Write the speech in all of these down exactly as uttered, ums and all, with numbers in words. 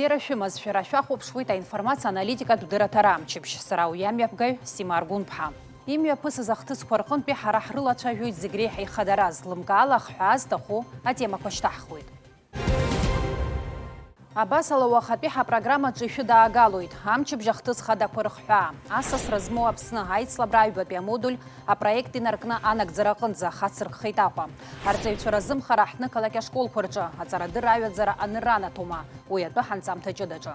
Бзиара шәымаз, шәара шәахәаԥшуеит аинформациа аналитикатә дырраҭара Амчыбжь. Сара уи амҩаԥгаҩ Сима Аргәынԥҳа. Имҩаԥысыз ахҭысқәа рҟынтәи ҳара ҳрылацәажәоит зегь реиҳа ихадараз, лымкаала ахҳәаа зҭаху атемақәа шьҭаҳхуеит. Абасала уахатәи ҳапрограммаҿы ишәыдаагалоит, Амчыбжь ахҭыс хадақәа рыхҳәаа, асасра змоу Аԥсны, аицлабра аҩбатәи амодуль апроект инаркны анагӡара аҟынӡа хацыркхеит Аҟәа. Арҵаҩцәа разымхара аҳҭнықалақь ашколқәа рҿы аҵарадырра аҩаӡара анырра анаҭома, уи атәы ҳанҵамҭа ҷыдаҿы.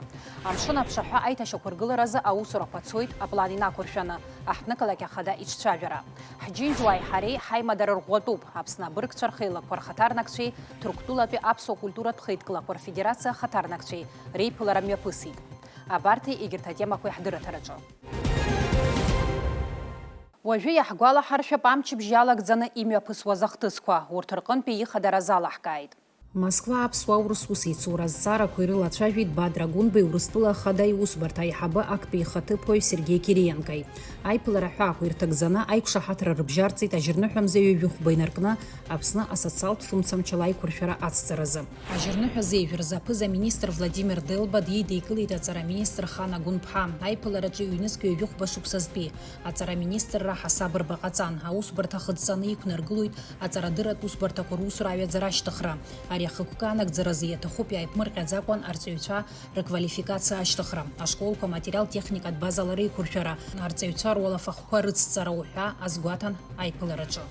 Амшын аԥшаҳәа аиҭашьақәыргыларазы аусурақәа цоит аплан инақәыршәаны, аҳҭнықалақь ахада иҿцәажәара. Ҳџьынџьуааи ҳареи ҳаимадара рӷәӷәатәуп, Аԥсны абыргцәа рхеилакқәа рхаҭарнакцәеи Ҭырқәтәылатәи аԥсуа культуратә хеидкылақәа рфедерациа ахаҭарнакцәеи реиԥылара мҩаԥысит. Абарҭи егьырҭ атемақәеи ҳдырраҭараҿы. Уажәы иаҳгәалаҳаршәап амчыбжь иалагӡаны имҩаԥысуаз ахҭысқәа, урҭ рҟынтәи ихадара залаҳкааит. Москва аԥсуа-аурыс усеицура азҵаарақәа ирылацәажәеит Бадра Гәынбеи Урыстәыла Ахада иусбарҭа аиҳабы актәи ихаҭыԥуаҩ Сергеи Кириенкои. Аиԥылара аҳәаақәа ирҭагӡаны аиқәшаҳаҭра рыбжьарҵеит ажьырныҳәа мза ҩажәи хәба инаркны Аԥсны асоциалтә фымцамчала аиқәыршәара ацҵаразы. Ажьырныҳәа зеижә рзы аԥыза-министр Владимир Делба дидикылеит аҵараминистр Хана Гәынԥҳа. Аиԥылараҿы ҩнызқь ҩажәи хәба шықәсазтәи аҵараминистрра ҳасаб рбаҟа ҵан. Аусбарҭа хыҵәҵәаны иқәнаргылоит аҵарадырратә усбарҭақәа русура аҩаӡара ашьҭыхра. Ари ахықәкы анагӡаразы иаҭахуп иааиԥмырҟьаӡакәан арҵаҩцәа рыквалификациа ашьҭыхра, ашколқәа материал-техникатә базала реиқәыршәара, арҵаҩцәа руалафахәқәа рыцҵара уҳәа азгәаҭан аиԥылараҿы.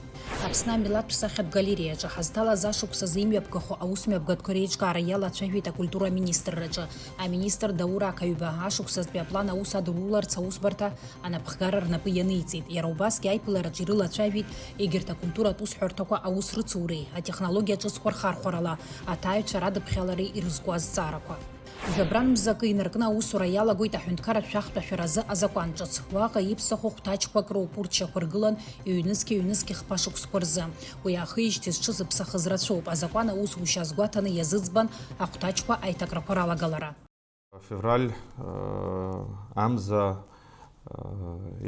Аԥсны амилаҭтә сахьатә галереиаҿы ҳазҭалаз ашықәсазы имҩаԥгахо аусмҩаԥгатәқәа реиҿкаара иалацәажәеит акультура аминистрраҿы. Аминистр Даур Ақаҩба ашықәсазтәи аплан аус адулуларц аусбарҭа анапхгара рнапы ианиҵеит. Иара убасгьы аиԥылараҿы ирылацәажәеит егьырҭ акультуратә усҳәарҭақәа аус рыцуреи, атехнологиа ҿыцқәа рхархәарала аҭааҩцәа радыԥхьалареи ирызку азҵаарақәа. Жәабран мзакы инаркны аусура иалагоит аҳәынҭқарратә шәахтә ашәаразы азакәан ҿыц. Уаҟа иԥсаху хәҭаҷқәак роуп урҭ шьақәыргылан ҩнызқьи-ҩнызқьи хԥа шықәсқәа рзы. Уи аахижьҭеи зҽызыԥсахыз рацәоуп. Азакәан аусушьа азгәаҭаны иазыӡбан ахәҭаҷқәа аиҭакрақәа ралагалара. Февраль, э, амза, э,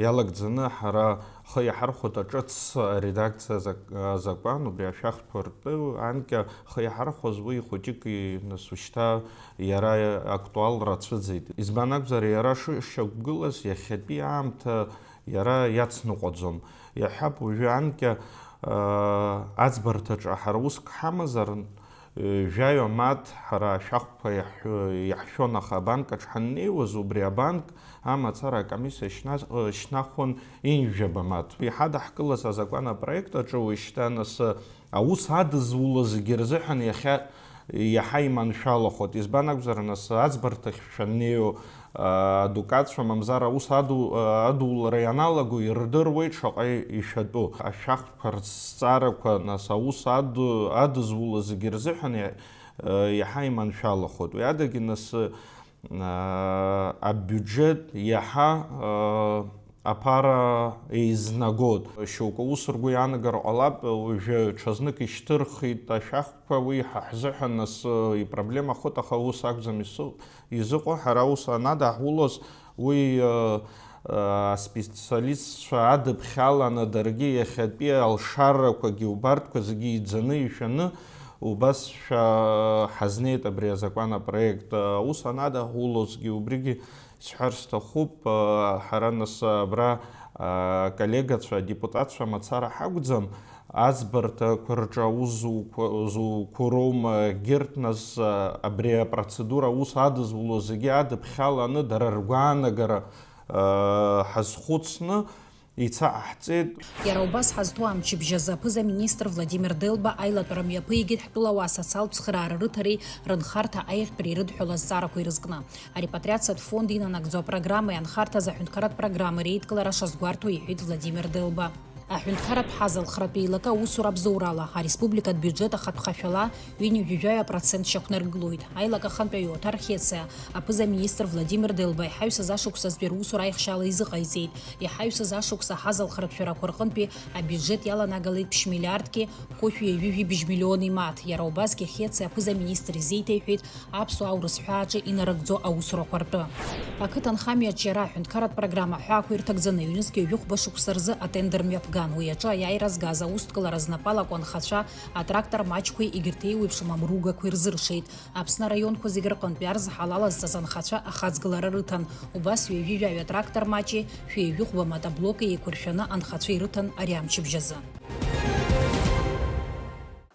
иалагӡаны ҳара ҳхы иаҳархәоит аҿыц аредакциа азак-, азакәан, убри ашәахтә ртәы анкьа ҳхы иаҳархәоз уи хәыҷыки, нас, ушьҭа иара актуалра ацәыӡит. Избан акәзар, иара шышьақәгылаз иахьатәи аамҭа иара иацныҟәаӡом. Иаҳҳәап, уажәы анкьа, э, аӡбарҭаҿы ҳара уск ҳамазар, Жәаҩа мааҭ ҳара ашәахқәа иаҳҳәо-, иаҳшәон, аха абанк аҿы ҳаннеиуаз, убри абанк амацара акомиссиа шьна-, шьнахуан ҩынҩажәаба мааҭ. Иҳадаҳкылаз азакәан апроект аҿы уажәшьҭа нас аус адызуло зегьы рзыҳәан иахьа иаҳа иманшәалахоит. Избан акәзар, нас аӡбарҭахь шәаннеиуа, адукатцәа, мамзар аус аду-, адулара ианалаго ирдыруеит шаҟа ишәатәу. Ашәахтәқәа рзҵаарақәа, нас, аус аду-, адызуло зегьы рзыҳәан иа-, иаҳа иманшәалахоит. Уи адагьы, нас, абиуџьет иаҳа аԥара еизнагоит. Шьоукы ус ргәы иаанагар ҟалап, уажәы ҽазнык ишьҭырхит ашәахтә Ҳәа уи ҳа ҳзыҳәан асы ипроблемахоит, аха ус акәӡам ису-, изыҟоу. Ҳара ус анадаҳулоз, уи, э, э, аспециалистцәа адыԥхьаланы даргьы иахьатәи алшарақәагьы убарҭқәа зегьы иӡаны ишәаны убасшәа ҳазнеит абри азакәан апроект. Ус анадаҳулозгьы убригьы Сҳәар сҭахуп, ҳара нас абра аколлегацәа, адепутатцәа мацара ҳакәӡам, аӡбарҭақәа рҿы аус зуқәа-, зуқәу роума, егьырҭ нас абри апроцедура аус адызуло зегьы адыԥхьаланы дара ргәаанагара ҳазхәыцны, Ицаҟаҳҵеит. Иара убас ҳазҭоу амчыбжь азы аԥыза-министр Владимир Делба аилатәара мҩаԥигеит ҳтәылауаа асоциалтә цхыраара рыҭареи рынхарҭа аиӷьтәреи ирыдҳәалоу азҵаарақәа ирызкны. Арепатриациатә фонд инанагӡо апрограммеи анхарҭа азы аҳәынҭқарратә программеи реидкылара шазгәарҭо иҳәеит Владимир Делба. Аҳәынҭқарратә ҳазалхратә еилакы аусура абзоурала, ареспубликатә биуџьет ахатә хашәала ҩынҩажәи жәаҩа процент шьақәнаргылоит. Аилак ахантәаҩы Оҭар Хьециа аԥыза-министр Владимир Делба иҳаҩсыз ашықәсазтәи русура аихшьаала изыҟаиҵеит. Иҳаҩсыз ашықәса ҳазалхратә шәарақәа рҟынтәи абиуџьет иаланагалеит ԥшь миллиардки хәышә ҩажәи жәибжь миллиони мааҭ. Иара убасгьы Хьециа аԥыза-министр изеиҭеиҳәеит аԥсуа аурыс ҳәааҿы инарыгӡо аусурақәа ртәы. Ақыҭанхамҩа аҿиара аҳәынҭқарратә программа аҳәаақәа ирҭагӡаны ҩнызқь ҩажәи хәба шықәса рзы атендер мҩаԥгеит. Дан уи аҿы аиааира згаз аусҭкылара знапы алаку анхацәа атрактор маҷқәеи егьырҭ еиуеиԥшым амругақәеи рзыршеит. Аԥсны араионқәа зегьы рҟынтәи арзаҳал алазҵаз анхацәа ахаҵгылара рыҭан. Убас ҩажәи жәаҩа трактор маҷи шәи ҩажәи хәба мотоблоки еиқәыршәаны анхацәа ирыҭан ари амчыбжь азы.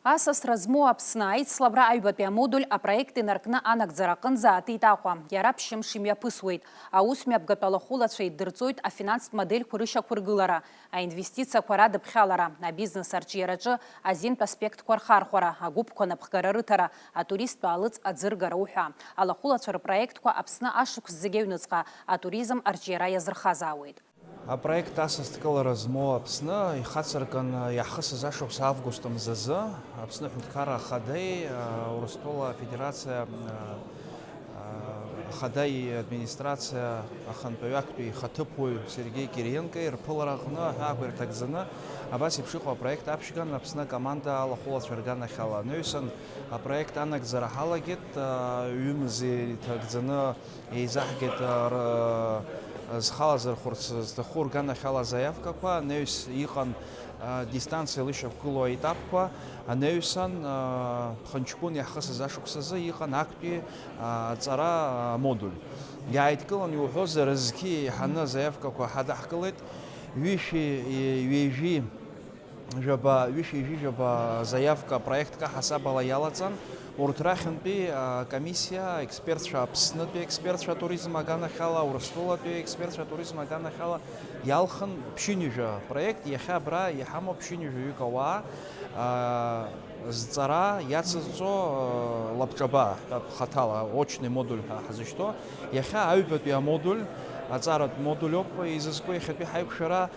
Асасра змоу Аԥсны аицлабра аҩбатәи амодуль апроект инаркны анагӡара аҟынӡа аатит Аҟәа. Иара ԥшьымш имҩаԥысуеит. Аусмҩаԥгатә алахәылацәа иддырҵоит афинанстә модельқәа рышьақәыргылара, аинвестициақәа радыԥхьалара, абизнес арҿиараҿы азинтә аспектқәа рхархәара, агәыԥқәа напхгара рыҭара, атуристтә аалыҵ аӡыргара уҳәа. Алахәылацәа рпроектқәа Аԥсны ашықәс зегьы аҩныҵҟа атуризм арҿиара иазырхазаауеит. Апроект асасдкылара змоу Аԥсны ихацыркын иаҳхысыз ашықәс август мзазы Аԥсны Аҳәынҭқарра Ахадеи, Урыстәыла Афедерациа Ахадаи администрациа ахантәаҩы актәи ихаҭыԥуаҩ Сергеи Кириенкои рԥылара аҟны аҳәаақәа ирҭагӡаны абас еиԥш иҟоу апроект аԥшьган Аԥсны акоманда алахәылацәа рганахьала анаҩсан апроект анагӡара ҳалагеит, ҩымзи иҭагӡаны еизаҳгеит, р-, зхалазырхәырц зҭаху рганахьала азаиавкақәа, анаҩс иҟан, дистанциала ишьақәгылоу аетапқәа, анаҩсан, ԥхынҷкәын иаҳхысыз ашықәсазы иҟан актәи, аҵара, амодуль. Иааидкылан иуҳәозар, зқьи еиҳаны азаиавкақәа ҳадаҳкылеит, ҩышәи, ҩажәи жәаба, ҩышәи жәаба заиавка проектк аҳасабала иалаҵан, урҭ рахьынтәи акомиссиа, аекспертцәа, Аԥснытәи аекспертцәа атуризм аганахьала, Урыстәылатәи аекспертцәа атуризм аганахьала иалхын ԥшьынҩажәа проект, иахьа абра иҳамоу ԥшьынҩажәаҩык ауаа, а, зҵара иацызҵо, а, лабҿаба ҳәа хаҭала, очный модуль ҳәа ҳзышьҭоу, иахьа аҩбатәи амодуль, аҵаратә модуль ауп изызку иахьатәи ҳаиқәшәара.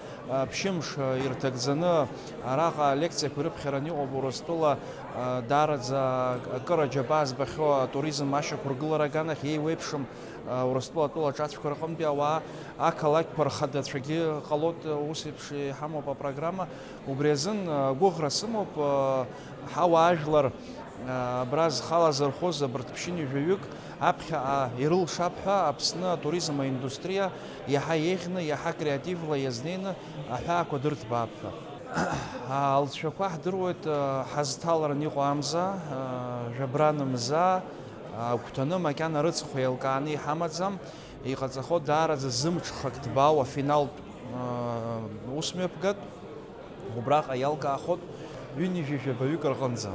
Ԥшьымш ирҭагӡаны араҟа алекциақәа ирыԥхьараны иҟоуп Урыстәыла даараӡа акыр аџьабаа збахьоу атуризм ашьақәыргылара аганахь еиуеиԥшым Урыстәыла атәыла аҿацәқәа рҟынтәи ауаа, ақалақьқәа рхадацәагьы ҟалоит, ус еиԥш иҳамоуп апрограмма. Убри азын гәыӷра сымоуп, ҳауаажәлар абра зхала зырхоз абарҭ ԥшьынҩажәаҩык аԥхьаҟа ирылшап ҳәа Аԥсны атуризм аиндустриа иаҳа еиӷьны, иаҳа креативла иазнеины аҳәаақәа дырҭбаап ҳәа. Алҵшәақәа ҳдыруеит, ҳазҭаларан иҟоу амза, жәабран мза, агәҭаны макьана рыцхә еилкааны иҳамаӡам, иҟаҵахо даараӡа зымҽхак ҭбаау афиналтә усмҩаԥгатә. Убраҟа иалкаахоит ҩынҩажәи жәабаҩык рҟынӡа,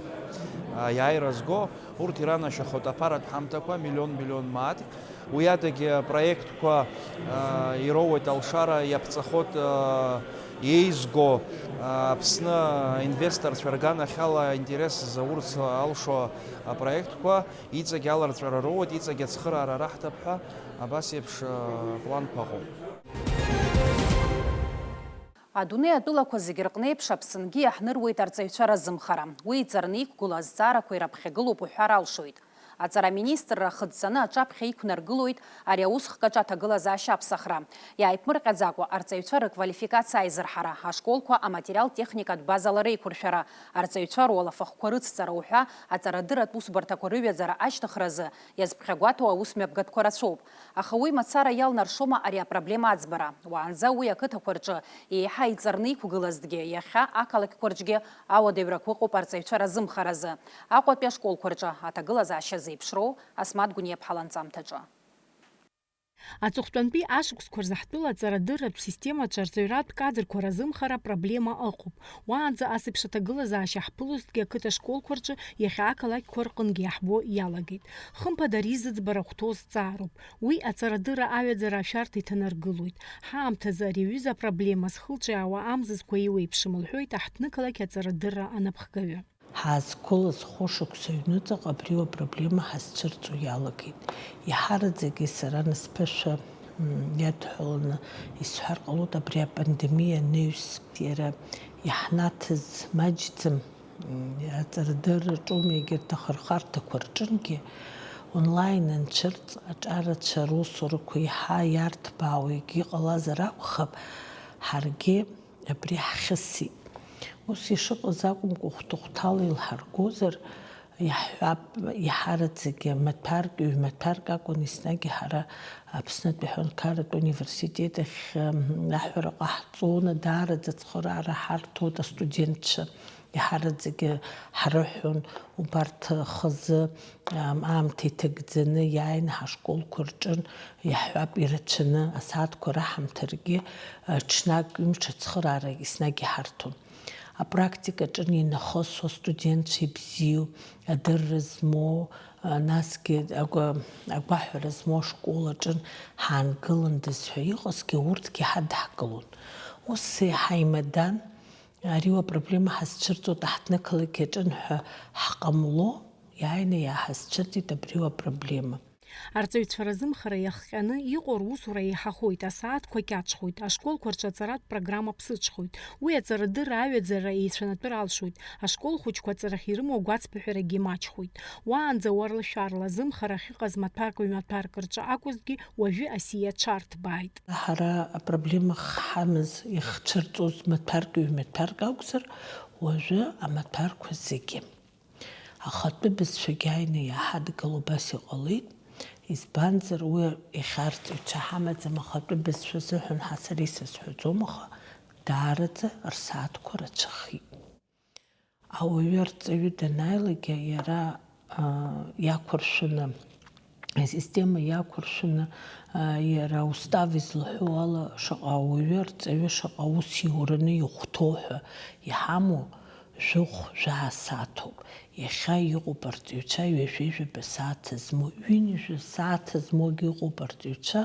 а, иааира зго, урҭ иранашьахоит аԥаратә ҳамҭақәа миллион, миллион мааҭк. Уи адагьы апроектқәа, а, ироуеит алшара, иаԥҵахоит, а, еизго, а, Аԥсны инвесторцәа рганахьала аинтерес заурц алшо апроектқәа, иҵегь аларҵәара роуеит, иҵегь ацхыраара раҳҭап ҳәа абас еиԥш, а, планқәа ыҟоуп. Адунеи атәылақәа зегьы рҟны еиԥш Аԥсынгьы иаҳныруеит арҵаҩцәа разымхара. Уи иҵарны иқәгылоу азҵаарақәа ираԥхьагылоуп уҳәар алшоит. Аҵара аминистрра ахыдҵаны аҿаԥхьа иқәнаргылоит ари аусхкаҿы аҭагылазаашьа аԥсахра. Иааиԥмырҟьаӡакәа арҵаҩцәа рыквалификациа аизырҳара, ашколқәа аматериал-техникатә базала реиқәыршәара, арҵаҩцәа руалафахәқәа рыцҵара уҳәа аҵарадырратә усбарҭақәа рыҩаӡара ашьҭыхразы иазԥхьагәаҭоу аусмҩаԥгатәқәа рацәоуп. Аха уи мацара иалнаршома ари апроблема аӡбара? Уаанӡа уи ақыҭақәа рҿы еиҳа иҵарны иқәгылазҭгьы, иахьа ақалақьқәа рҿгьы ауадаҩрақәа ыҟоуп арҵаҩцәа разымхаразы. Аҟәатәи ашколқәа рҿы аҭагылазаашьа зеиԥшроу Асмаҭ Гәыниаԥҳа ланҵамҭаҿы. Аҵыхәтәантәи ашықәсқәа рзы ҳтәыла аҵарадырратә системаҿы арҵаҩратә кадрқәа разымхара проблема ыҟоуп. Уаанӡа ас еиԥш аҭагылазаашьа ҳԥылозҭгьы ақыҭа школқәа рҿы, иахьа ақалақьқәа рҟынгьы иаҳбо иалагеит. Хымԥада ари зыӡбара ахәҭоу зҵаароуп. Уи аҵарадырра аҩаӡара ашәарҭа иҭанаргылоит. Ҳаамҭазы ари аҩыза апроблема зхылҿиаауа амзызқәа еиуеиԥшым, лҳәоит аҳҭнықалақь аҵарадырра анапхгаҩы. Ҳаазқәылаз хәышықәса аҩныҵҟа абриоу апроблема ҳазцәырҵуа иалагеит. Иаҳараӡакгьы сара анысԥышәа, м, иадҳәаланы исҳәар ҟалоит абри апандемиа анаҩс. Иара иаҳнаҭаз маҷӡам, м, аҵарадырраҿоума, егьырҭ ахырхарҭақәа рҿынгьы онлайн анцәырҵ, аҿарацәа русурақәа еиҳа иарҭбаауа егьа иҟалазар акәхап, ҳаргьы абри ҳхьысит. Ус ишыҟаз акәымкәа, хәҭа-хәҭала илҳаргозар, Иаҳҳәап, иаҳараӡагьы маҭәарк, ҩ-маҭәарк акәын, еснагь ҳара Аԥснытәи аҳәынҭқарратә университет ахь, м, аҳәара ҟаҳҵон, даараӡа ацхыраара ҳарҭоит астудентцәа. Иаҳараӡагьы ҳрыҳәон, убарҭ хазы, ам, аамҭа иҭагӡаны иааины ҳашколқәа рҿын, иаҳҳәап, ирацәаны асааҭқәа раҳамҭаргьы, а, ҽнак ҩымш ацхыраара еснагь иҳарҭон. Апрактикаҿы инахысуа астудентцәа ибзиоу, адырра змоу, а, насгьы агәа-, агәаҳәара змоу ашкол аҿы ҳаангыландаз ҳәа иҟазгьы урҭгьы ҳадҳкылон. Ус иаҳа имадан, ари уа проблема ҳазцәырҵуеит аҳҭнықалақь аҿы ҳәа ҳҟамло, иааины иааҳазцәырҵит абри уа проблема. Арҵаҩцәа разымхара иахҟьаны иҟоу русура еиҳахоит, асааҭқәа кьаҿхоит, ашколқәа рҿы аҵаратә программа ԥсыҽхоит. Уи аҵарадырра аҩаӡара еицәанатәыр алшоит, ашкол хәыҷқәа аҵарахь ирымоу агәацԥыҳәарагьы маҷхоит. Уаанӡа уарлашәарла азымхара ахьыҟаз маҭәарк-ҩ-маҭәарк рҿы акәызҭгьы, уажәы асиа аҽарҭбааит. Ҳара апроблема ҳамаз, иахцәырҵуаз маҭәарк-ҩ-маҭәарк акәзар, уажәы амаҭәарқәа зегьы. Ахатәы бызшәагьы ааины иааҳадгыло убас иҟалеит, избанзар, уи иахьа арҵаҩцәа ҳамаӡам, ахатәы бызшәа азыҳәан ҳа сара исызҳәаӡом, аха даараӡа рсааҭқәа рацәахеит. Ауаҩы арҵаҩы данааилакгьы иара, аа, иақәыршәаны, асистема иақәыршәаны, аа, иара аустав излаҳәо ала, шаҟа ауаҩы арҵаҩы шаҟа аус иураны ихәҭоу ҳәа иҳамоу, жәохә-жәаа сааҭоуп. Иахьа иҟоуп арҵаҩцәа ҩажәеи жәаба сааҭ змоу, ҩынҩажәа сааҭ змоугьы ыҟоуп арҵаҩцәа.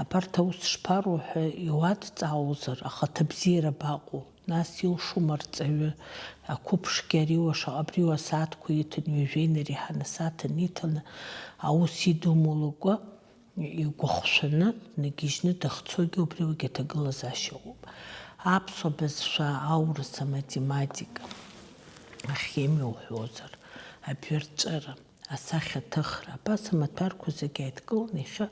Абарҭ аус шԥаруа ҳәа иуадҵаауазар, ахаҭа бзиара абаҟоу? Нас илшом арҵаҩы, ақәыԥшгьы ари уа шаҟа абри уа асааҭқәа иҭан, ҩажәа инареиҳаны асааҭ аниҭаны, аус идумулакәа, игәахәшәаны днагьежьны дахьцогьы убри уигьы аҭагылазаашьа ыҟоуп. Аԥсуа бызшәа, аурыс, аматематика, ахимиа уҳәозар, абҩарҵәыра, асахьаҭыхра, абас амаҭәарқәа зегьы ааидкыланы иахьа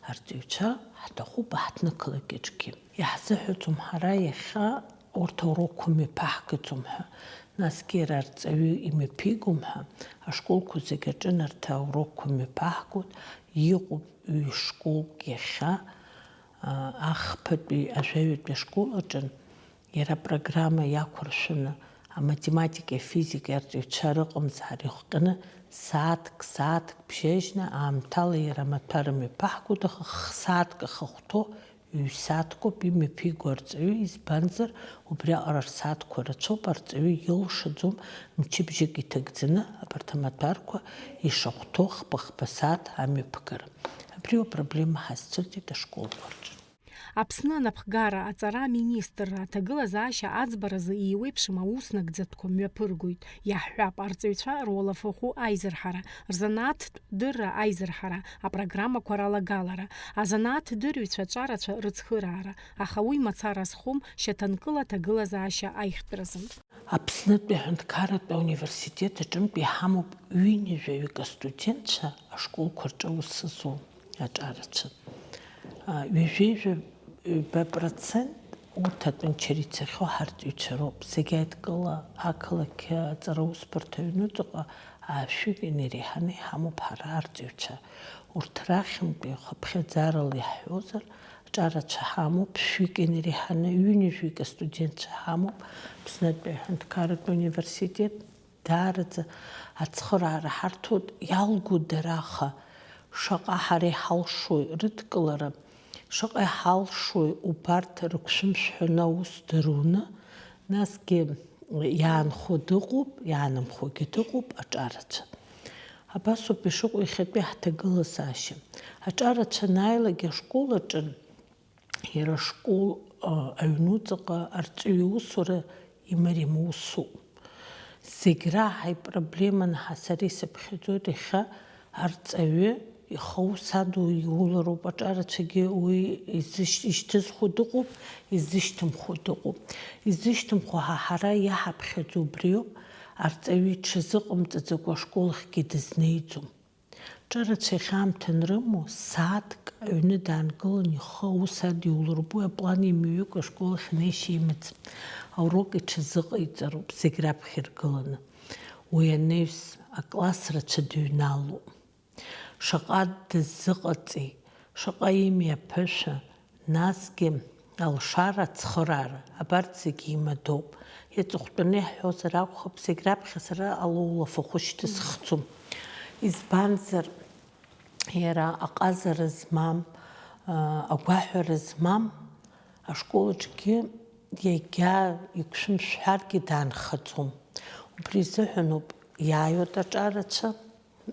арҵаҩцәа ҳҭахуп аҳҭнықалақь аҿгьы. Иаҳзыҳәаӡом ҳара иахьа урҭ аурокқәа мҩаԥаҳгаӡом ҳәа, насгьы иара арҵаҩы имҩаԥигом ҳәа, ашколқәа зегьы аҿы нарҭ аурокқәа мҩаԥаҳгоит, иҟоуп ҩ-школк иахьа, а, ахԥатәи ажәаҩатәи ашкол аҿы, иара апрограмма иақәыршәаны, аматематикеи афизикеи арҵаҩцәа рыҟамзаара ихҟьаны, сааҭк, сааҭк бжьажьны, аамҭала иара амаҭәар мҩаԥаҳгоит, аха х-, сааҭк ахахәҭоу ҩ-сааҭкоуп имҩаԥиго арҵаҩы, избанзар, убриаҟара рсааҭқәа рацәоуп, арҵаҩы илшаӡом мчыбжьык иҭагӡаны абарҭ амаҭәарқәа ишахәҭоу хԥа-хԥа сааҭ амҩаԥгара. Абри апроблема ҳазцәырҵит ашколқәа рҿы. Аԥсны анапхгара, аҵара аминистрра, аҭагылазаашьа аӡбаразы еиуеиԥшым аус нагӡатәқәа мҩаԥыргоит, иаҳҳәап, арҵаҩцәа руалафахәы аизырҳара, рзанааҭтә дырра аизырҳара, апрограммақәа ралагалара, азанааҭ дырҩцәа аҿарацәа рыцхыраара, аха уи мацара зхом шьаҭанкыла аҭагылазаашьа аихтәразы. Аԥснытәи аҳәынҭқарратә ауниверситет аҿынтә иҳамоуп ҩынҩажәаҩык астудентцәа ашколқәа рҿы аус зуа аҿарацәа. А, ҩажәеи жәаба процент урҭ атәанчара ицахьоу ҳарҵаҩцәа роуп. Зегь аидкыла ақалақь аҵара усбарҭа аҩнуҵаҟа аашәҩык инареиҳаны иҳамоуп ҳара арҵаҩцәа. Урҭ рахьынтәи хыԥхьаӡарала иаҳҳәозар, аҿарацәа ҳамоуп, ԥшьҩык инареиҳаны ҩынҩажәаҩык астудентцәа ҳамоуп, Аԥснытәи аҳәынҭқарратә университет. Даараӡа ацхыраара ҳарҭоит, иалгоит дара, аха шаҟа ҳара иҳалшои рыдкылара, шаҟа иҳалшои убарҭ рыгәшәымшәҳәаны аус даруны, насгьы иаанхо дыҟоуп, иаанымхогьы дыҟоуп аҿарацәа. Абасоуп ишыҟоу иахьатәи ҳҭагылазаашьа. Аҿарацәа анааилак ашкол аҿы, иара ашкол, а, аҩнуҵаҟа арҵаҩы иусура имариам усуп. Зегь раҳа ипроблеманы ҳа сара исыԥхьаӡоит, иахьа арҵаҩы ихы аус аду иулароуп, аҿарацәагьы уи изышь-, ишьҭызхуа дыҟоуп, изышьҭымхуа дыҟоуп. Изышьҭымхуа ҳа ҳара иаҳаԥхьаӡо убриоуп, арҵаҩы иҽазыҟамҵаӡакәа ашкол ахьгьы дызнеиӡом. Ҿарацәа иахьаамҭа анрымоу, сааҭк аҩны даангылан, ихы аус адиулароуп, уи аплан имҩыкәа ашкол ахь неишьа имаӡам. Аурок иҽазыҟаиҵароуп, зегь раԥхьа иргыланы. Уи анаҩс акласс рацәа дыҩналоуп. Шаҟа дыззыҟаҵеи, шаҟа имиаԥышәа, насгьы алшара, ацхыраара, абарҭ зегьы имадоуп. Иҵыхәтәаны иаҳҳәозар акәхап, зегь раԥхьа сара ала улафахәы шьҭысхӡом. Избанзар, иара аҟазара змам, агәаҳәара змам ашкол аҿгьы иагьа иқәшәымшәҳәаргьы даанхаӡом. Убри изыҳәаноуп иааиуеит аҿарацәа,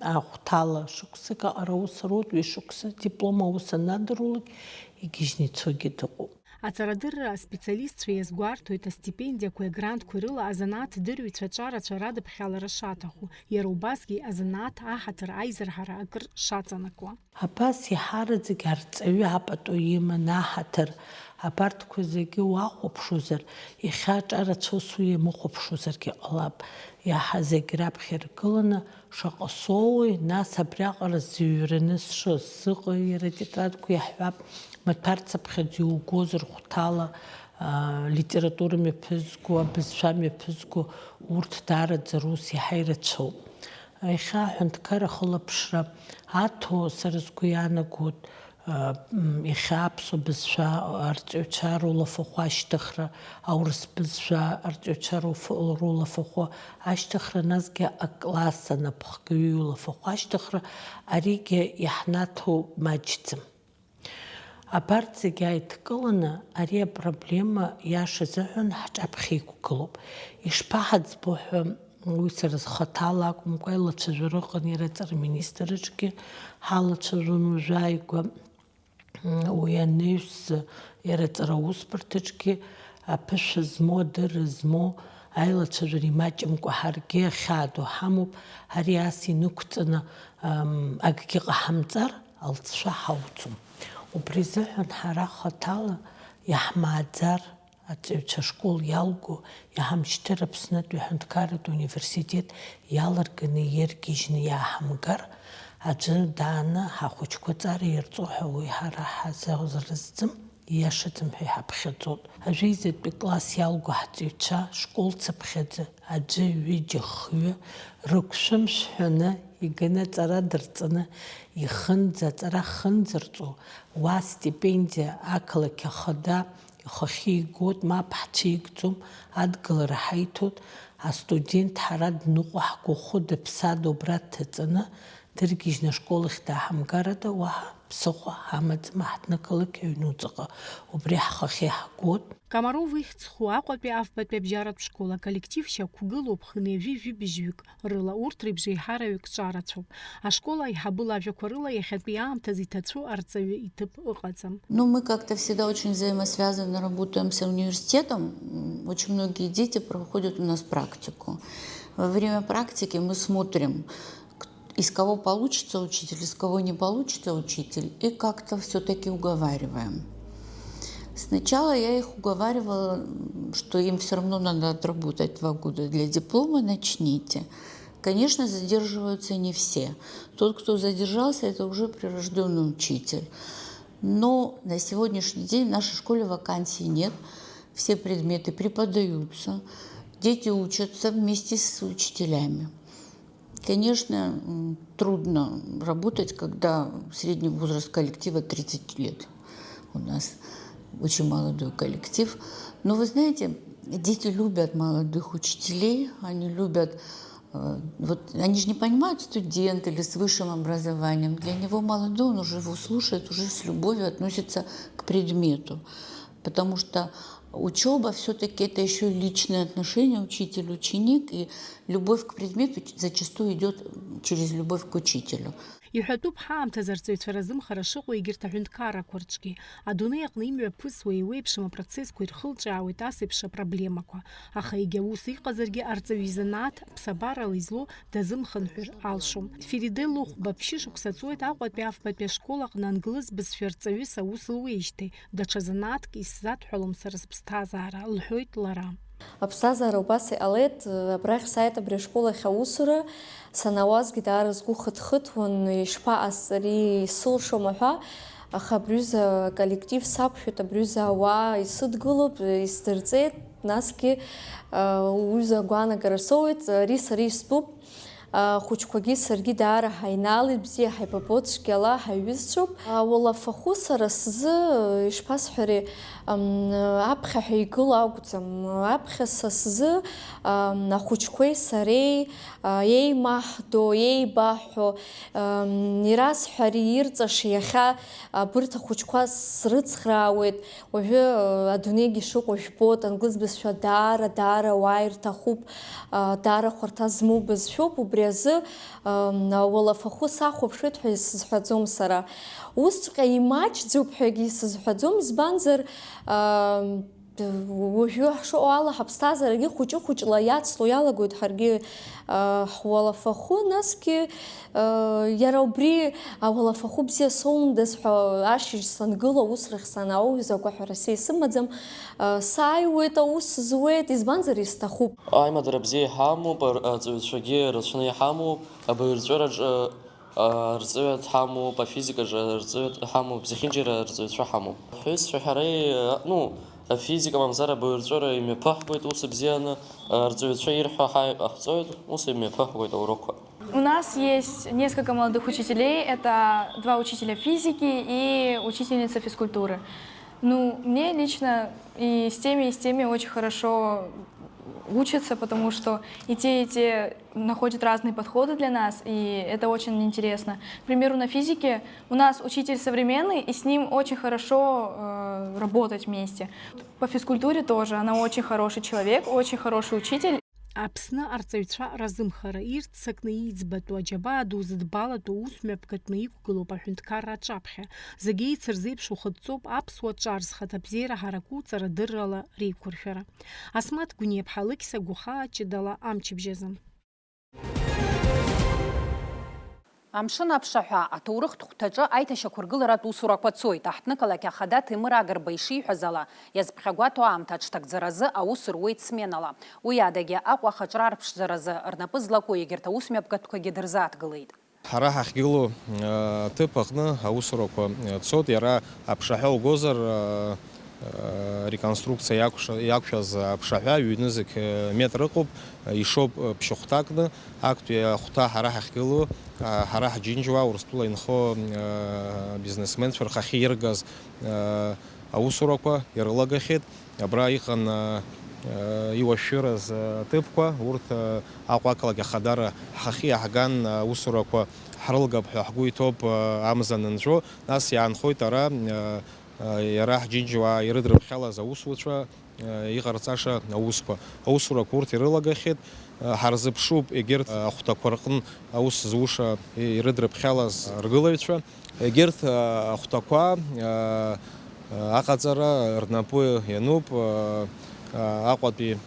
ахәҭала шықәсык аҟара аус руеит, ҩышықәса диплом аус анадырулак игьежьны ицогьы дыҟоуп. Аҵарадырра аспециалистцәа иазгәарҭоит астипендиақәеи агрантқәеи рыла азанааҭ дырҩцәа аҿарацәа радыԥхьалара шаҭаху, иара убасгьы азанааҭ аҳаҭыр аизырҳара акыр шаҵанакуа. Абас иҳараӡак арҵаҩы апату иман аҳаҭыр, абарҭқәа зегьы уахәаԥшуазар, иахьа аҿарацәа усу иамыхәаԥшуазаргьы ҟалап. Иаҳа зегь раԥхьа иргыланы, шаҟа соуи, нас абриаҟара зыҩраны сшы, сзыҟа иара атетрадқәа иаҳҳәап, маҭәарцаԥхьаӡа иугозар хәҭала, аа, литература мҩаԥызго, абызшәа мҩаԥызго, урҭ даараӡа рус иаҳа ирацәоуп. Иахьа аҳәынҭқар ахылаԥшра аҭо, сара сгәы иаанагоит, м, иахьа аԥсуа бызшәа арҵаҩцәа рулафахәы ашьҭыхра, аурыс бызшәа арҵаҩцәа руф-, рулафахәы ашьҭыхра, насгьы акласс анапхгаҩы иулафахәы ашьҭыхра, аригьы иаҳнаҭо маҷӡам. Абарҭ зегьы ааидкыланы, ари апроблема иаша азыҳәан ҳҿаԥхьа иқәгылоуп. Ишԥаҳаӡбо ҳәа, уи сара схаҭала акәымкәа, аилацәажәара ыҟан иара аҵара министр аҿгьы, ҳалацәажәон уажәааигәа, м, уи анаҩс иара аҵара аусбарҭаҿгьы аԥышәа змоу, адырра змоу, аилацәажәара имаҷымкәа ҳаргьы ахьаадо ҳамоуп, ари ас инықәҵаны, ам, акгьы ҟаҳамҵар, алҵшәа ҳауӡом. Убри азыҳәан ҳара хаҭала иаҳмааӡар, аҵаҩцәа ашкол иалго, иҳамшьҭыр Аԥснытәи аҳәынҭқарратә университет иалырганы иргьежьны иааҳамгар, аӡәы дааны ҳахәыҷқәа аҵара ирҵо ҳәа уи ҳара ҳазазрызӡым, ииашаӡам ҳәа иҳаԥхьаӡоит. Ажәеизатәи класс иалго ҳҵаҩцәа школцыԥхьаӡа аӡәы, ҩыџьа, хҩы рықәшәымшәҳәаны иганы аҵара дырҵаны ихынӡа, аҵара хынӡарҵо, уа астипендиа ақалақь ахада ихахьы игоит, мап ҳцәигӡом, адгылара ҳаиҭоит, астудент ҳара дныҟәо ҳгәахәы дыԥсадо убра дҭаҵаны, дыргьежьны ашкол ахь дааҳамгарада, уаҳа ԥсыхәа ҳамаӡам, ҳаҳҭнықалақь аҩнуҵаҟа, убри ҳхахьы иаҳгоит. Комаров ихьӡ зху Аҟәатәи афбатәи абжьаратә школ аколлектив шьақәгылоуп хынҩажәи жәибжьҩык рыла, урҭ реиԥш еиҳараҩык ҿарацәоуп. Ашкол аиҳабы лажәақәа рыла иахьатәи аамҭазы иҭацәу арҵаҩы иҭыԥ ыҟаӡам. Ну, мы как-то всегда очень взаимосвязанно работаем с университетом. М, очень многие дети проходят у нас практику. Во время практики мы смотрим, к-, из кого получится учитель, из кого не получится учитель, и как-то всё-таки уговариваем. Сначала я их уговаривала, м, что им всё равно надо отработать два года для диплома, начните. Конечно, задерживаются не все. Тот, кто задержался, это уже прирождённый учитель. Но на сегодняшний день в нашей школе вакансий нет. Все предметы преподаются. Дети учатся вместе с учителями. Конечно, м, трудно работать, когда средний возраст коллектива тридцать лет. У нас очень молодой коллектив. Но вы знаете, дети любят молодых учителей, они любят, э, вот они же не понимают, студент или с высшим образованием. Для него молодой, он уже его слушает, уже с любовью относится к предмету. Потому что учёба всё-таки это ещё и личные отношения, учитель-ученик, и любовь к предмету ч-, зачастую идёт через любовь к учителю. Иҳәатәуп, ҳаамҭазы арҵаҩцәа разымхара шыҟоу егьырҭ аҳәынҭқаррақәа рҿгьы. Адунеи аҟны имҩаԥысуа еиуеиԥшым апроцессқәа ирхылҿиаауеит ас еиԥш апроблемақәа. Аха егьа ус иҟазаргьы, арҵаҩы изанааҭ ԥсабарала излоу дазымхынҳәыр алшом. Фериде Лыхәба ԥшьышықәса ҵуеит Аҟәатәи афбатәи ашкол аҟны англыз бызшәа рҵаҩыс аус луеижьҭеи, даҽа занааҭк исзадҳәалом сара сыԥсҭазаара, лҳәоит лара. Аԥсҭазаара убас иҟалеит, абрахь сааит абри ашкол ахь аусура, санаауазгьы даара сгәы хыҭхыҭуан, ишԥаҟасҵари, исылшома ҳәа. Аха абри аҩыза аколлектив сақәшәеит, абри аҩыза ауаа исыдгылоуп, исдырҵеит, насгьы, а, уҩыза агәаанагара соуеит, ари сара истәуп. Ахәыҷқәагьы саргьы даара ҳаинаалеит, бзиа ҳаибабо, цәгьала ҳаиҩызцәоуп. Ауалафахәы сара сзы, ишԥасҳәари, ам, аԥхьа ҳәа игыло акәӡам. Аԥхьа са сзы, ам, ахәыҷқәеи сареи, а, еимаҳдо, еибаҳҳәо, ам, ирасҳәари, ирҵаша иахьа абырҭ ахәыҷқәа срыцхраауеит. Уажәы, э, адунеигьы шыҟоу жәбоит, англыз бызшәа даара, даара ауаа ирҭахуп, а, даара хәарҭа змоу бызшәоуп, убри азы, ам, ауалафахәы сахәаԥшуеит ҳәа исызҳәаӡом сара. Усҵәҟьа имаҷӡоуп ҳәагьы исызҳәаӡом, избанзар, ам, д-, уажәы ҳшыҟоу ала ҳаԥсҭазаарагьы хәыҷы-хәыҷла иацло иалагоит ҳаргьы, а, ҳуалафахәы, насгьы, а, иара убри ауалафахәы бзиа соундаз ҳәа ашьыжь сангыла, аус рахь санаауз агәаҳәара са исымаӡам, а, сааиуеит, аус зуеит, избанзар, исҭахуп. Аимадара бзиа иҳамоуп, ар-, арҵаҩцәагьы рацәаны иҳамоуп, абаҩрҵәыраҿы, а, арҵаҩы дҳамоуп, афизикаҿы арҵаҩы дҳамоуп, зехьынџьара арҵаҩцәа ҳамоуп. Ҳҩызцәа ҳареи, а, ну, афизика мамзар абаҩрҵәыра имҩаԥаҳгоит ус бзианы, арҵаҩцәа ирҳәо ҳаиҟаҳҵоит, ус имҩаԥаҳгоит аурокқәа. У нас есть несколько молодых учителей. Это два учителя физики и учительница физкультуры. Ну, мне лично и с теми, и с теми очень хорошо учатся, потому что и те, и те находят разные подходы для нас, и это очень интересно. К примеру, на физике у нас учитель современный, и с ним очень хорошо, э, работать вместе. По физкультуре тоже. Она очень хороший человек, очень хороший учитель. Аԥсны арҵаҩцәа разымхара ирццакны иӡбатәу аџьабаа ду зыдбалатәу ус мҩаԥгатәны иқәгылоуп аҳәынҭқарра аҿаԥхьа. Зегьы еицырзеиԥшу хыҵӡоуп аԥсуа ҿар зхаҭабзиара ҳаракуҵара дыррала реиқәыршәара. Асмаҭ Гәниаԥҳа, Алықьса Гәахаа, ҷыдала амчыбжьазы. Амшын аԥшаҳәа аҭоурыхтә хәҭаҿы аиҭашьақәыргыларатә усурақәа цоит. Аҳҭнықалақь ахада Ҭемыр Агрба ишиҳәаз ала, иазԥхьагәаҭоу аамҭа аҽҭагӡаразы аус руеит сменала. Уи адагьы Аҟәа ахаҿра арԥшӡаразы рнапы злаку егьырҭ аусмҩаԥгатәқәагьы дырзааҭгылеит. Ҳара ҳахьгылоу, э, аҭыԥ аҟны аусурақәа, э, цоит, иара аԥшаҳәа угозар, э, э, реконструкциа иақәша-, иақәшәаз аԥшаҳәа ҩ-нызқь, э, метр ыҟоуп, э, ишоуп, э, ԥшьыхәҭакны, актәи ахәҭа ҳара ҳахьгылоу, э, ҳара ҳџьынџьуаа Урыстәыла инхо, э, бизнесменцәа рхахьы иргаз, э, аусурақәа ирылагахьеит. Абра иҟан, а, а, иуашәшәыраз, а, аҭыԥқәа, урҭ, а, Аҟәа ақалақь ахадара ҳхахьы иаҳган, а, аусурақәа ҳрылгап ҳәа ҳгәы иҭоуп, а, амза анынҵәо, нас иаанхоит ара, а, а, иара ҳџьынџьуаа ирыдрыԥхьалаз аусуцәа, а, иҟарҵаша аусқәа. Аусурақәа урҭ ирылагахьеит, а, ҳарзыԥшуп егьырҭ, а, ахәҭақәа рҟны аус зуша, и-, ирыдрыԥхьалаз ргылаҩцәа. Егьырҭ, а, ахәҭақәа, а, а, аҟаҵара рнапы иануп, а, а, Аҟәатәи, м,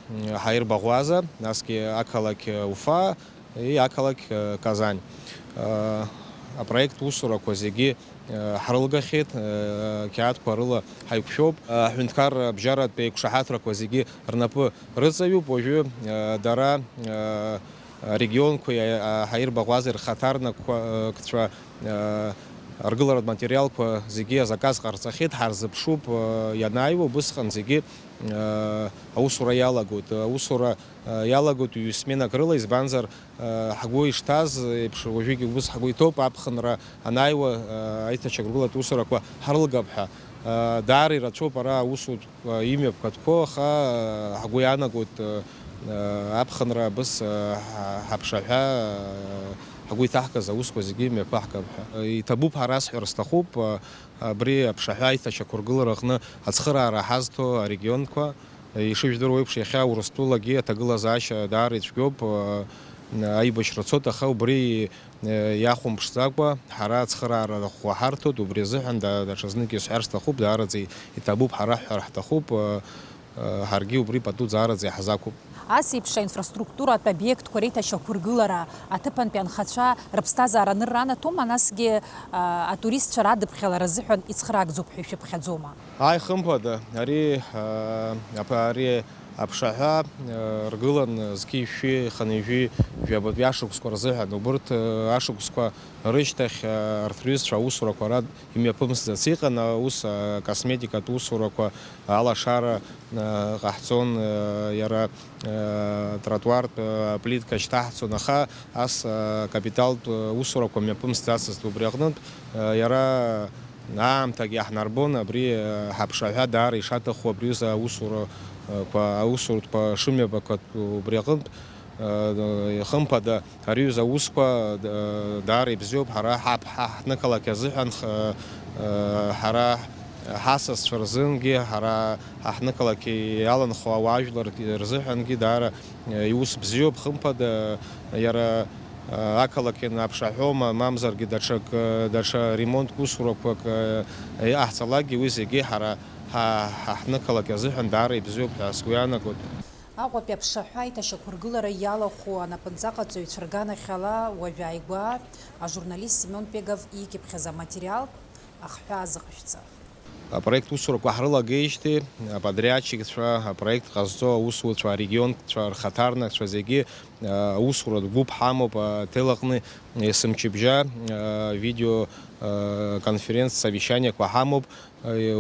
ҳаирбаӷәаза, насгьы ақалақь Уфа и ақалақь, а, Казань. А, апроект усурақәа зегьы, а, ҳрылгахьеит, а, қьаадқәа рыла ҳаиқәшәоуп. Аҳәынҭқарра абжьаратә еиқәшаҳаҭрақәа зегьы рнапы рыҵаҩуп, уажәы, а, дара, а, арегионқәеи, а, ҳаирбаӷәазеи рхаҭарнакқәа, а, кцәа, а, аргыларатә материалқәа зегьы азаказ ҟарҵахьеит, ҳарзыԥшуп, а, ианааиуа, убысҟан зегьы, а, аусура иалагоит. Аусура, а, иалагоит ҩ-сменак рыла, избанзар, а, ҳгәы ишҭаз еиԥш, уажәыгь убыс ҳгәы иҭоуп, аԥхынра анааиуа, а, аиҭачагә ргылатә усурақәа ҳрылгап ҳәа. А, даара ирацәоуп ара аусутә а, имҩаԥгатәқәоу, аха, а, ҳгәы иаанагоит, а, а, аԥхынра абыс, а, ҳа-, ҳаԥшаҳәа, а, ҳгәы иҭаҳкыз аусқәа зегьы мҩаԥаҳгап ҳәа. Иҭабуп ҳәа расҳәар сҭахуп, а, абри аԥшаҳәа аиҭашьақәыргылара аҟны ацхыраара ҳазҭо арегионқәа, ишыжәдыруа еиԥш, иахьа Урыстәылагьы аҭагылазаашьа даара ицәгьоуп, а, аибашьра цоит, аха убри Иахәамԥшӡакәа, ҳара ацхыраара ӷәӷәа ҳарҭоит, убри азыҳәан да-, даҽазнык исҳәар сҭахуп, даараӡа иҭабуп, ҳара ҳҳәар ҳҭахуп, ы, ы, ҳаргьы убри пату даараӡа иаҳзақәуп. Ас еиԥш аинфраструктуратә обиектқәа реиҭашьақәыргылара, аҭыԥантәи анхацәа рыԥсҭазаара анырра анаҭома, насгьы, ы, атуристцәа радыԥхьалара азыҳәан ицхыраагӡоуп ҳәа ишәыԥхьаӡома? Ааи, хымԥада, ари, ы, аԥ-, ари Аԥшаҳәа, э, ргылан зқьи-шәи хынҩажәи жәабатәи ашықәсқәа рзыҳәан. Убырҭ, э, ашықәсқәа рышьҭахь, э, арҭ рҩызцәа аусурақәа ара имҩаԥымсӡац иҟан, ус, э, акосметикатә усурақәа, алашара, э, ҟаҳҵон, э, иара, э, тротуартә, э, плитка шьҭаҳҵон, аха ас, э, капиталтә, э, усурақәа мҩаԥымсӡацызт. Убри аҟнытә, э, иара аамҭагь иаҳнарбон, абри, э, ҳаԥшаҳәа даара ишаҭаху абри аҩыза аусурақәа, аусурҭқәа шымҩаԥгатәу убри аҟынтә, э, хымԥада, ари аҩыза аусқәа, э, даара ибзиоуп, ҳара ҳаԥ-, ҳа-, ҳнықалақь азыҳәан, х-, э, ҳара ҳасасцәа рзынгьы, ҳара ҳа ҳнықалақь иаланхо ауаажәлар рзыҳәангьы даара, э, иус бзиоуп, хымԥада, иара ақалақь аԥшаҳәоума, мамзаргьы даҽак, даҽа ремонтк усурақәак иҟаҳҵалакгьы, уи зегьы ҳара ҳа, ҳа ҳнықалақь азыҳәан даара ибзиоуп ҳәа сгәы иаанагоит. Аҟәатәи аԥшаҳәа аиҭашьақәыргылара иалахәу анапынҵаҟаҵаҩцәа рганахьала уажә ааигәа ажурналист Семион Пегов иикьыԥхьаз аматериал ахҳәаа азыҟашәҵа. Апроект усурақәа ҳрылагеижьҭеи аподриадчикцәа, апроект ҟазҵо аусуцәа, арегионцәа рхаҭарнакцәа зегьы, аусуратә гәыԥ ҳамоуп, аҭел аҟны есымчыбжьа, видео, конференц, совещаниақәа ҳамоуп,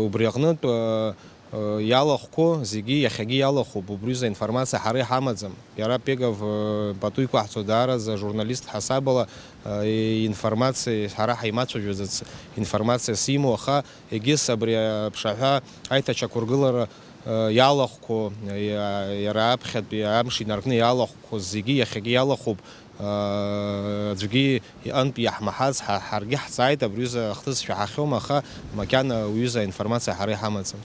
убри аҟнытә, иалахәқәоу зегьы иахьагьы иалахәуп, убри аҩыза информациа ҳара иҳамаӡам. Иара Пегов, э, пату иқәаҳҵо даараӡа журналист ҳасабала, э, информациа, ҳара ҳаимацәажәаӡац информациас имоу, аха егьыс абри аԥшаҳәа аиҭачақәыргылара, э, иалахәқәоу, э, иа-, иара аԥхьатәи амш инаркны иалахәқәоу зегьы иахьагьы иалахәуп, э, аӡәгьы иҟынтә иаҳмаҳац, ҳа-, ҳаргьы ҳҵааит, абри аҩыза ахҭыс шәаҳахьоума, аха макьана уҩыза аинформациа ҳара иҳамаӡам.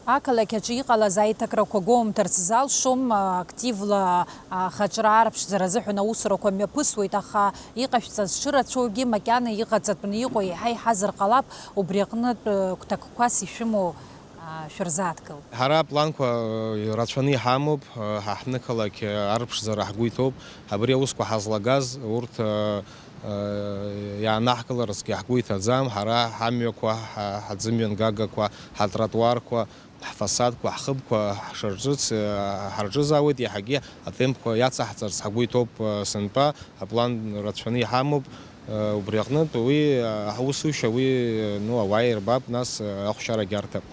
Ақалақь аҿы иҟалаз аиҭакрақәа гәоумҭарц залшом, активла ахаҿра арԥшӡара азыҳәан аусурақәа мҩаԥысуеит, аха иҟашәҵаз шырацәоугьы макьана иҟаҵатәны иҟоу еиҳа иҳазар ҟалап, убри аҟнытә гәҭакқәас ишәымоу шәырзааҭгыл. Ҳара апланқәа рацәаны иҳамоуп, ҳа ҳнықалақь арԥшӡара ҳгәы иҭоуп, абри аусқәа ҳазлагаз урҭ иаанаҳкыларцгьы ҳгәы иҭаӡам, ҳара ҳамҩақәа, ҳа-, ҳаӡымҩангагақәа, ҳатротуарқәа, ҳфасадқәа, ҳхыбқәа ҳшарҿыц, ҳарҿызаауеит, иаҳагьы атемпқәа иацаҳҵарц ҳгәы иҭоуп, сынтәа аплан рацәаны иҳамоуп, убри аҟнытә уи, ҳусушьа уи, ну, ауаа ирбап, нас ахәшьарагьы арҭап.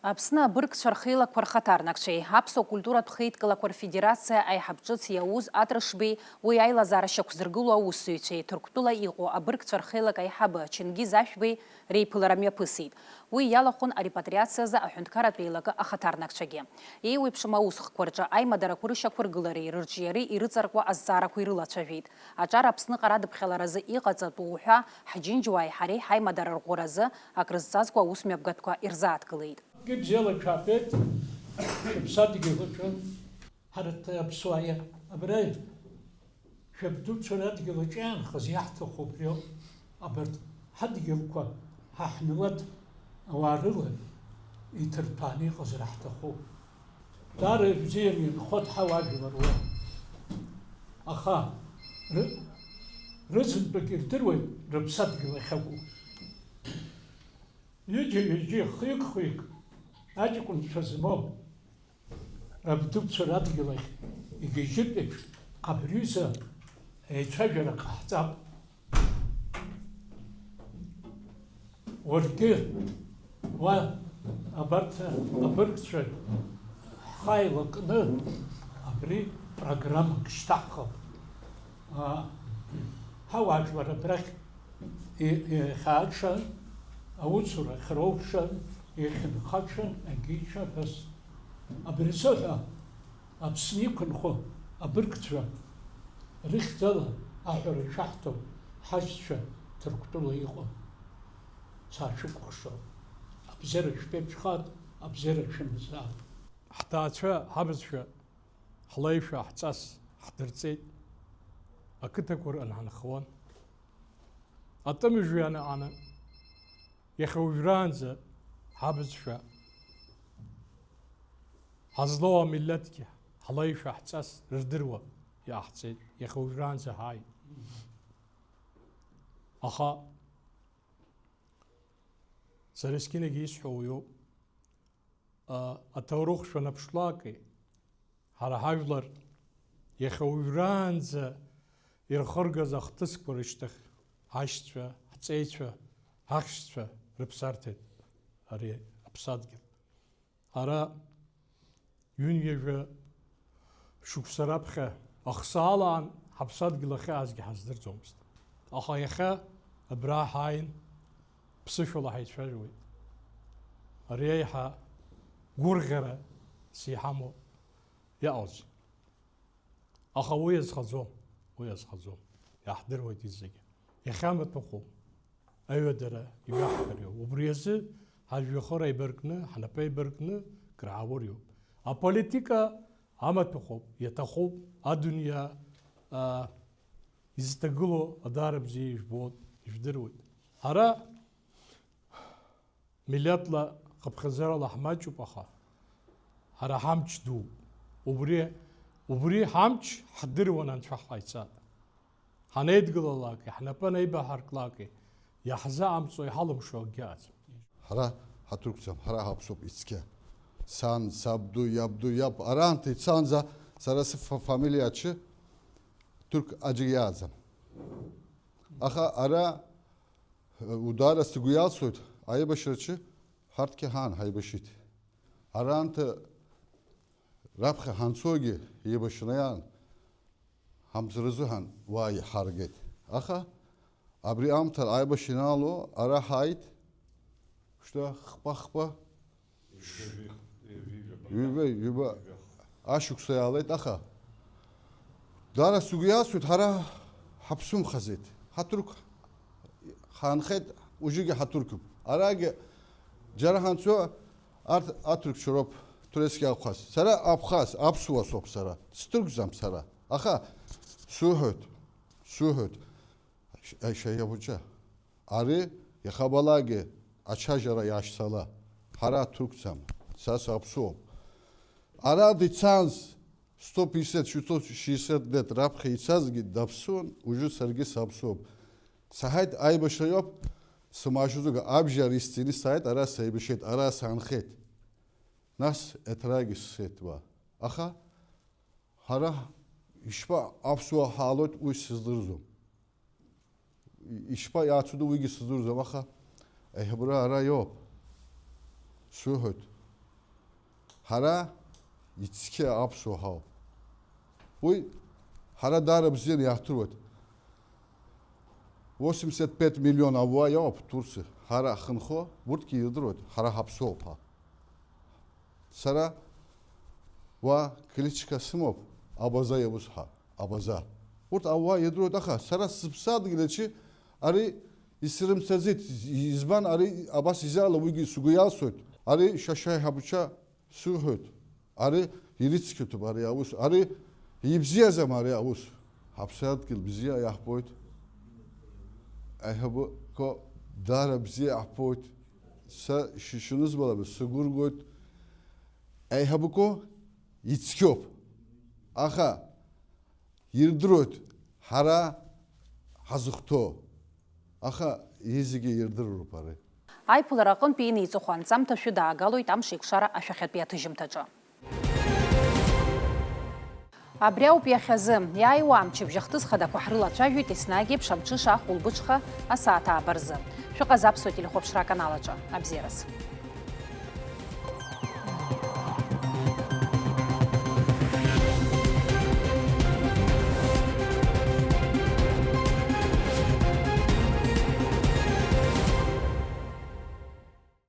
Аԥсны абыргцәа рхеилақәа рхаҭарнакцәеи Аԥсуа культуратә хеидкылақәа рфедерациа аиҳаб ҿыц иауз Атрышбеи уи аилазаара шьақәзыргылоу аусзуҩцәеи Ҭырқәтәыла иҟоу абыргцәа рхеилак аиҳабы Чингиз Ашәбеи реиԥылара мҩаԥысит. Уи иалахәын арепатриациазы аҳәынҭқарратә еилакы ахаҭарнакцәагьы. Еиуеиԥшым аусхқәа рҿы аимадарақәа рышьақәыргылареи рырҿиареи ирыҵаркуа азҵаарақәа ирылацәажәеит. Аҿар Аԥсныҟа радыԥхьаларазы иҟаҵатәу уҳәа ҳџьынџьуааи ҳареи ҳаимадара рӷәӷәаразы акрызҵазкуа аусмҩаԥгатәқәа ирзааҭгылеит. Акгьы бзиала шәаҳбеит, шәыԥсадгьыл аҿы. Ҳарҭ аԥсуаа абра шәабдуцәа радгьыл аҿы иаанхаз иаҳҭаху убриоуп. Абарҭ ҳадгьылқәа ҳа ҳмилаҭ ауаа рыла иҭырҭәааны иҟазар ҳҭахуп. Даара ибзианы инхоит ҳауаажәлар уа. Аха ры-, рызынтәык ирдыруеит рыԥсадгьыл ахьакәу. Ҩыџьа-ҩыџьа, хҩык-хҩык аҷкәынцәа змоу рабдуцәа радгьыл ахь игьежьыртә еиԥш, абри аҩыза еицәажәара ҟаҳҵап. Уаргьы уа абарҭ абыргцәа ҳхы ааилакны абри программак шьҭаҳхып. А, ҳауаажәлар абрахь и-, ихьааҽан, аусура ахьроуша, ихьынхаҽан, агьиша абас. Абри азыҳәа Аԥсны иқәынхо абыргцәа рыхьӡала аҳәара шәаҳҭо ҳашьцәа Ҭырқәтәыла иҟоу. Саашәыкәыхшоуп. Абзиара шәԥеиԥшхап, абзиара шәымазаап. Ҳҭаацәа, ҳабацәа, ҳлеишәа, ҳҵас ҳдырҵеит. Ақыҭақәа рҟны ҳанхауан. Атәымыжәҩа анаҟаны, иахьа уажәраанӡа ҳабацәа ҳазлоу амилаҭгьы ҳлеишәа, ҳҵас рдыруа иҟаҳҵеит, иахьа уажәраанӡа ҳааит. Аха сара есқьынагьы исҳәо уиоуп. А, аҭоурых шәанаԥшлакеи, ҳара ҳажәлар иахьа уажәраанӡа ирхыргаз ахҭысқәа рышьҭахь, ҳашьцәа, ҳҵеицәа, ҳахьшьцәа рыԥсы арҭеит ари аԥсадгьыл. Ара ҩынҩажәа шықәса раԥхьа ахсаалаан ҳаԥсадгьыл ахьаазгьы ҳаздырӡомызт. Аха иахьа абра ҳааин, ԥсышәала ҳаицәажәоит. Ари еиҳа гәырӷьара сиҳамоуп иҟалҵо. Аха уи азхаӡом, уи азхаӡом. Иаҳдыруеит изегьы. Иахьа амаҭәахәы аҩадара имҩаҳгар иоуп. Убри азы ҳажәҩахыр еибаркны, ҳнапы еибаркны крааур иоуп. Аполитика амаҭәахәуп, иаҭахуп, адунеи, а, изҭагылоу адаара бзиа ижәбоит, ижәдыруеит. Ҳара милиаҭла, хыԥхьаӡарала ҳмаҷуп, аха ҳара ҳамч дууп. Убри, убри ҳамч ҳдыруан анцәа ҳҟаиҵап. Ҳанеидгылалакгьы, ҳнапы анеибаҳарклакгьы, иаҳзаҟамҵо, иҳалымшо акгьы ыҟаӡам. Ҳара ҳаҭырқәцәам, ҳара ҳаԥсуп ицқьа. Сан, сабду, иабду, иаб, араамҭа ицаанӡа сара сфа-, фамилиа аҿы ҭырқә аӡәгьы иааӡам. Аха ара, э, удара сгәы иалсуеит, аибашьраҿы ҳарҭгьы ҳаан ҳаибашьит. Араамҭа раԥхьа ҳанцогьы еибашьра иаан, ҳамзаразы ҳан уа иҳаргеит. Аха абри аамҭа аибашьра ианаало ара ҳааит, шьҭа хԥа-хԥа, ҩба, ҩба ашықәса иаалеит, аха дара сгәы иалсуеит, ҳара ҳаԥсумхаӡеит, ҳаҭырқә ҳаанхеит, уажәыгьы ҳаҭырқәуп. Арагьы џьара ҳанцо, арҭ аҭырқәцәа роуп, ҭурецки абхаз. Сара абхаз, аԥсуа соуп сара. Сҭырқәӡам сара. Аха суҳәоит, суҳәоит, Ш-, Шаиа хәыҷы, ари иахьабалакгьы ачаџьара иашьцала. Ҳара аҭырқәцәам, са саԥсуоуп. Ара дицанз сто пятьдесят, сто шестьдесят лет раԥхьа ицазгьы даԥсуан, уажәы саргьы саԥсуоуп. Саҳаит аибашьра иоуп, сымаашьазуга абжьар исцени сааит, ара саибашьеит, ара саанхеит. Нас еиҭарагьы сцеит уа. Аха ҳара ишԥа аԥсуаа ҳаалоит, уи сыздырӡом. Ишԥа иацуду уигьы сыздырӡом, аха аиҳабыра ара иоуп. Суҳәоит. Ҳара ицқьа аԥсуа ҳауп. Уи ҳара даара бзианы иаҳдыруеит. Восемьдесят пять миллион ауаа иоуп Турциа. Ҳара ҳхынҳәуа, урҭгьы ирдыруеит, ҳара ҳаԥсуоуп ҳәа. Сара уа кличка сымоуп, Абаза иаус ҳәа, Абаза. Урҭ ауаа ирдыруеит, аха сара сыԥсадгьыл аҿы ари исырымҭаӡеит. Избан ари абас изаала, уигьы сгәы иалсуеит. Ари Шаиа хәыҷы суҳәоит. Ари ирыцқьаҭуп ари аус. Ари ибзиаӡам ари аус. Ҳаԥсадгьыл бзиа иаҳбоит. Аиҳабы ко даара бзиа иаҳбоит. Са ши-, шынызбалак сгәыргоит. Аиҳабы ко ицқьоуп. Аха ирдыруеит ҳара ҳазыхәҭоу. Аха изегьы ирдыруп ари. Аиԥылара аҟынтәи инеиҵыху анҵамҭа шәыдаагалоит Амшеикәшара ашәахьатәи аҭыжьымҭаҿы. Абри ауп иахьазы. Иааиуа амчыбжь ахҭыс хадақәа ҳрылацәажәоит еснагь еиԥш амҽыша ахәылбыҽха асааҭ ааба рзы. Шәыҟаз Аԥсуа телехәаԥшра аканал аҿы. Абзиараз.